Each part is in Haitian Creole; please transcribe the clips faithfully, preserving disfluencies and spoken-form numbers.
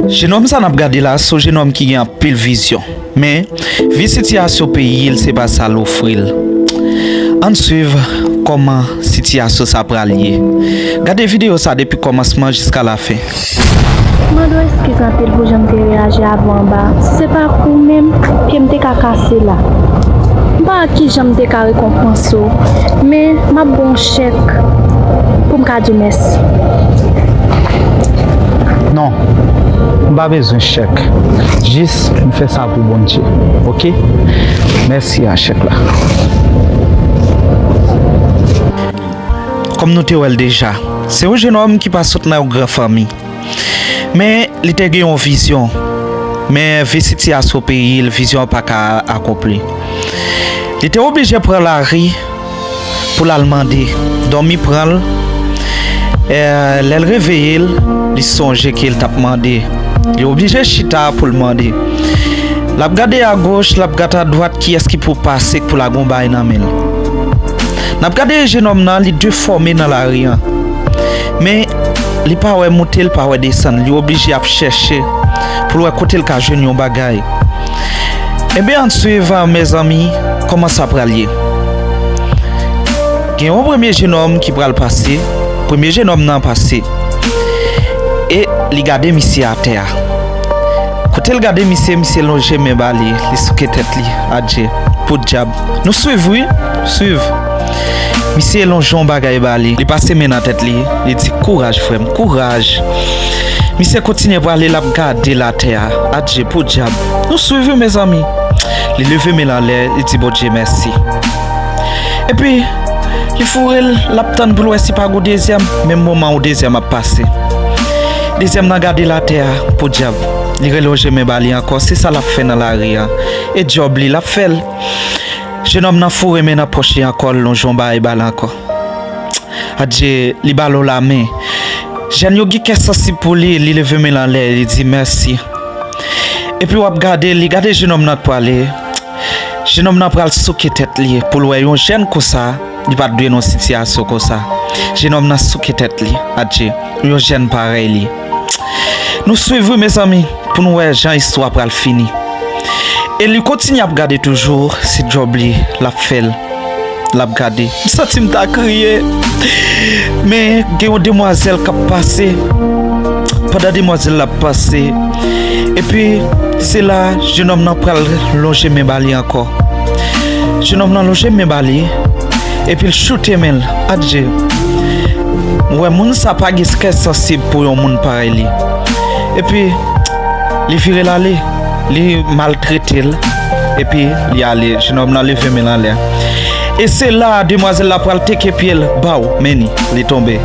Jenòm sa n ap gade la se yon jenòm ki gen anpil vizyon. Men, vi sitiyasyon peyi l se pa sa l ofri l. Ann swiv kòman sitiyasyon sa pral ye. Gade videyo sa depi kòmansman jiska lafen. Mande w eskiz anpil pou jan m te reyaji avè w anba a. Si se pa ou menm, pye m te ka kase la. M pa wè kijan m te ka rekonpanse w, men m ap ba w yon chèk pou m ka di w mèsi. Non, m pa bezwen chèk. Jis m fè sa pou Bondye, oke? Mèsi a chèk la. Kòm nou te wè l deja, se yon jenòm ki pa sot nan yon gran fanmi. Men, li te gen yon vizyon. Men, vi sitiyasyon peyi l, vizyon an pa ka akonpli. Li te oblije pran lari pou l al mande. Dòmi pran l. E, lè l reveye l, li sonje ke l t ap mande. Li oblije chita pou l mande. L ap gade agoch, l ap gade adwat, kiyès ki pou pase pou lage yon bagay nan men l. N ap gade jenòm nan, li defòme nan lari an. Men, li pa wè moute, li pa wè desann. Li oblije ap chèche pou l wè kote l ka jwenn yon bagay. Ebyen, ann swiv, mezanmi, kòman sa pral ye. Gen yon premye jenòm ki pral pase. Premye jenòm nan pase. E li gade misye atè a. Kote l gade misye, misye lonje men ba li, li souke tèt li. Adje, podyab. Nou swiv wi, swiv. Misye lonje yon bagay ba li. Li pase men nan tèt li, li di kouraj frè m, kouraj. Misye kontinye prale, l ap gade l atè a. Adje, podyab. Nou swiv wi, mezanmi. Li leve men l anlè, li di Bondye mèsi. Epi, li foure l, l ap tann pou l wè si pa gen yon dezyèm. Menm moman yon dezyèm ap pase. Dezyèm nan gade l atè a, podyab. Li relonje men ba li ankò, se sa l ap fè nan lari a. E djòb li, l ap fè l. Jenòm nan foure men nan pòch li ankò, l lonje yon bagay ba l ankò. Adje, li ba l yon lamen. Jèn yo gen kè sansib pou li, li leve men l anlè, li di mèsi. Epi w ap gade, li gade jenòm nan k prale. Jenòm nan pral souke tèt li pou l wè yon jèn konsa, li pa t dwe nan yon sitiyasyon konsa. Jenòm nan souke tèt li, adje, yon jèn parèy li. Nou swiv wi, mezanmi, pou n wè jan istwa pral fini. E li kontinye ap gade toujou, se djòb li, l ap fè l. L ap gade. M santi m ta kriye. Men gen yon demwazèl k ap pase. Pandan demwazèl la ap pase. Epi, se la, jenòm nan pral lonje men ba li ankò. Jenòm nan lonje men ba li. Epi l choute men l. Adje. M wè moun sa pa gen kè sansib pou yon moun parèy li. Epi, li vire l ale. Li maltrete l. Epi, li ale. Jenòm nan leve men l anlè. E se la, demwazèl la pral teke pye l. Baw, men ni. Li tonbe.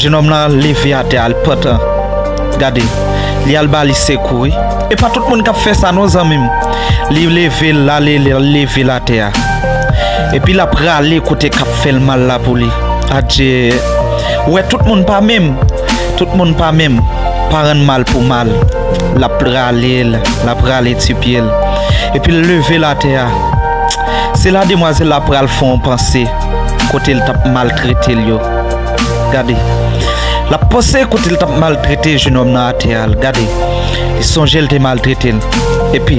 Jenòm nan leve atè a, l pantan. Gade. Li al ba li sekou, wi. E pa tout moun k ap fè sa, non, zanmi m. Li leve l, l ale, l leve l atè a. Epi l ap rale kote k ap fè l mal la pou li. Adje. Ou wè, tout moun pa menm. Tout moun pa menm. Pa rann mal pou mal. L ap rale l, l ap rale ti pye l. Epi l leve l atè a. Se la demwazèl la pral fè yon panse kote l t ap maltrete l yo. Gade. L ap panse kote l t ap maltrete jenòm nan atè a. Gade. Li sonje l te maltrete l. Epi,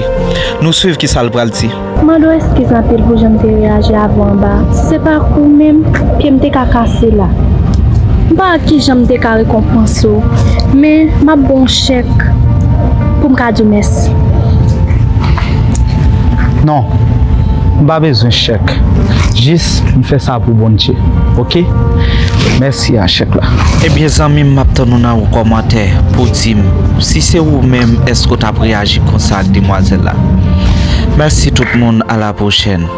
nou swiv kisa l pral di. Mande w eskiz anpil pou jan m te reyaji avè w anba a. Si se pa ou menm, pye m te ka kase la. M pa wè kijan m te ka rekonpanse w, men m ap ba w yon chèk pou m ka di w mèsi. Non, m pa bezwen chèk. Jis m fè sa pou Bondye. Oke? Mèsi a chèk la. Ebyen zanmi m, m ap tann ou nan yon kòmantè pou w di m si se ou menm, èske w t ap reyaji konsa ak demwazèl la? Mèsi tout moun, a la pwochèn.